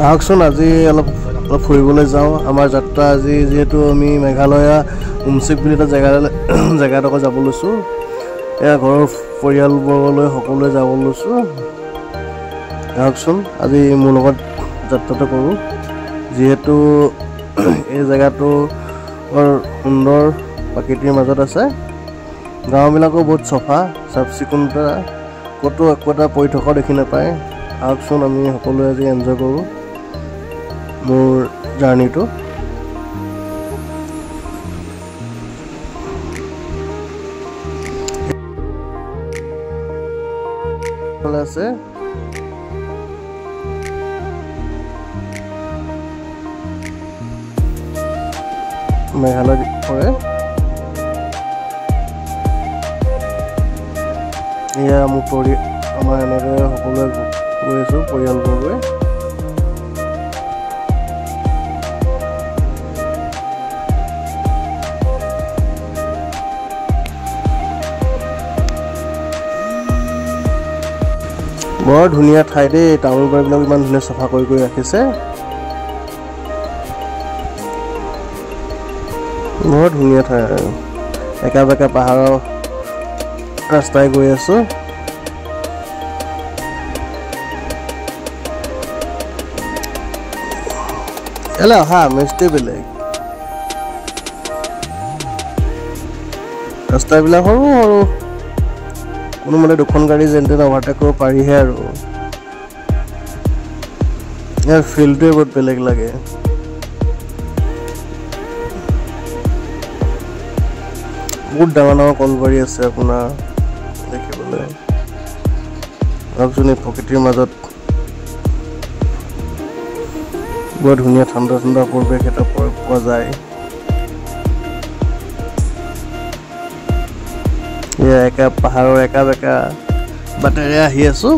আহকচোন আজি অলপ অলপ ফুৰিবলৈ যাওঁ। আমাৰ যাত্ৰা আজি যিহেতু আমি মেঘালয়া উমচেক বুলি এটা জেগাডোখৰ যাব লৈছোঁ। এয়া ঘৰৰ পৰিয়ালবৰ্গলৈ সকলোৱে যাব লৈছোঁ। আহকচোন আজি মোৰ লগত যাত্ৰাটো কৰোঁ। যিহেতু এই জেগাটো বৰ সুন্দৰ প্ৰকৃতিৰ মাজত আছে। গাঁওবিলাকো বহুত চফা চাফ চিকুণতা, ক'তো একো এটা পৰি থকাও দেখি নাপায়। আহকচোন আমি সকলোৱে আজি এনজয় কৰোঁ মোৰ জাৰ্ণিটো। আছে মেঘালয় পৰে। এয়া মোৰ আমাৰ এনেদৰে সকলোৱে গৈ আছোঁ পৰিয়ালবৰ্গই। বৰ ধুনীয়া ঠাই দেই। তামোল বাৰীবিলাক ইমান ধুনীয়া চাফা কৰি কৰি ৰাখিছে। বৰ ধুনীয়া ঠাই আৰু একা বেকা পাহাৰৰ ৰাস্তাই গৈ আছোঁ। ইয়ালৈ অহা আমেজটোৱে বেলেগ। ৰাস্তাবিলাক সৰু সৰু, কোনোমতে দুখন গাড়ী যেন তেনে অভাৰটেক কৰিব পাৰিহে আৰু। ইয়াৰ ফিল্ডটোৱে বহুত বেলেগ লাগে। বহুত ডাঙৰ ডাঙৰ কলবাৰী আছে আপোনাৰ দেখিবলৈ। ভাবচোন এই প্ৰকৃতিৰ মাজত বৰ ধুনীয়া ঠাণ্ডা ঠাণ্ডা পৰিৱেশ এটা পোৱা যায়। এয়া একা পাহাৰৰ একা বেকা বাটেৰে আহি আছো।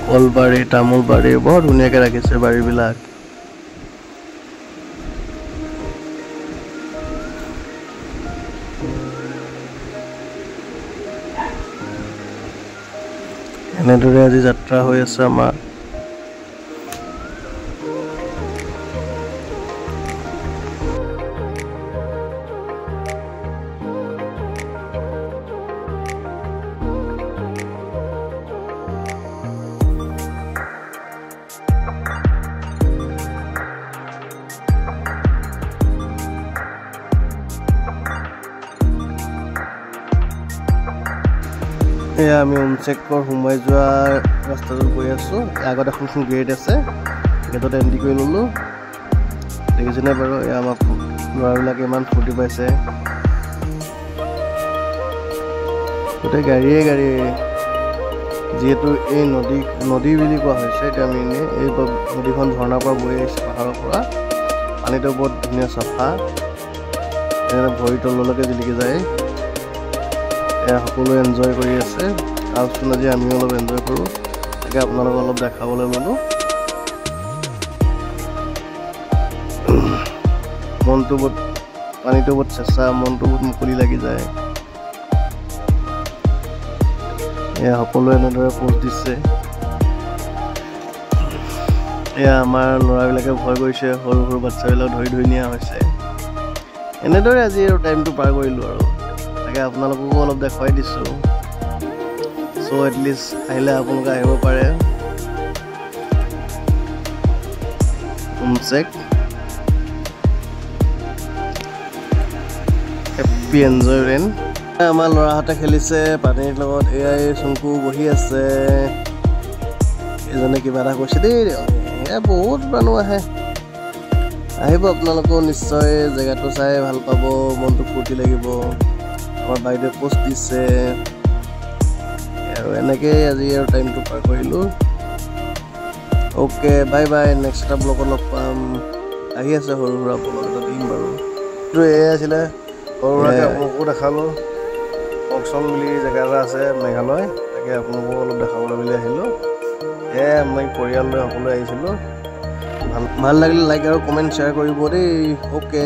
কলবাৰী তামোল বাৰী বৰ ধুনীয়াকে ৰাখিছে বাৰীবিলাক। এনেদৰে আজি যাত্ৰা হৈ আছে আমাৰ। এয়া আমি উমচেকৰ সোমাই যোৱা ৰাস্তাটোত গৈ আছোঁ। আগত এখন গেট আছে, গেটত এণ্ট্ৰি কৰি ল'লোঁ। দেখিছেনে বাৰু, এয়া আমাৰ ল'ৰাবিলাকে ইমান ফূৰ্তি পাইছে। গোটেই গাড়ীয়ে গাড়ী। যিহেতু এই নদী নদী বুলি কোৱা হৈছে, এতিয়া আমি এনেই এই নদীখন ঝৰ্ণাৰ পৰা বৈ আহিছে পাহাৰৰ পৰা। পানীটো বহুত ধুনীয়া চাফা, ভৰি তললৈকে জিলিকি যায়। এয়া সকলোৱে এনজয় কৰি আছে। আহকচোন আজি আমিও অলপ এনজয় কৰোঁ, তাকে আপোনালোকক অলপ দেখাবলৈ ল'লোঁ। মনটো বহুত, পানীটো বহুত চেঁচা, মনটো বহুত মুকলি লাগি যায়। এয়া সকলোৱে এনেদৰে পোজ দিছে। এয়া আমাৰ ল'ৰাবিলাকে ভয় কৰিছে, সৰু সৰু বাচ্ছাবিলাক ধৰি ধৰি নিয়া হৈছে। এনেদৰে আজি আৰু টাইমটো পাৰ কৰিলোঁ আৰু তাকে আপোনালোককো অলপ দেখুৱাই দিছোঁ। চ' এটলিষ্ট আহিলে আপোনালোকে আহিব পাৰে উমচেক। Happy enjoy ৰেন। আমাৰ ল'ৰাহঁতে খেলিছে পানীৰ লগত। এয়াই চুংকু বহি আছে, এজনে কিবা এটা কৈছে দেই। এয়া বহুত মানুহ আহে, আহিব আপোনালোকেও নিশ্চয় জেগাটো চাই ভাল পাব, মনটো ফূৰ্তি লাগিব। আমাৰ বাইদেৱে পোষ্ট দিছে আৰু এনেকেই আজি আৰু টাইমটো পাৰ কৰিলোঁ। Okay, bye bye. নেক্সট এটা ব্লগত লগ পাম। আহি আছে সৰু সুৰা ব্লগ এটা দিম বাৰু। এইটো এয়াই আছিলে সৰু সুৰাকৈ আপোনালোকো দেখালোঁ। অকচং বুলি জেগা এটা আছে মেঘালয়, তাকে আপোনালোকো অলপ দেখাবলৈ বুলি আহিলোঁ। এয়াই আমি পৰিয়াল লৈ সকলোৱে আহিছিলোঁ। ভাল ভাল লাগিলে লাইক আৰু কমেণ্ট শ্বেয়াৰ কৰিব দেই। অ'কে।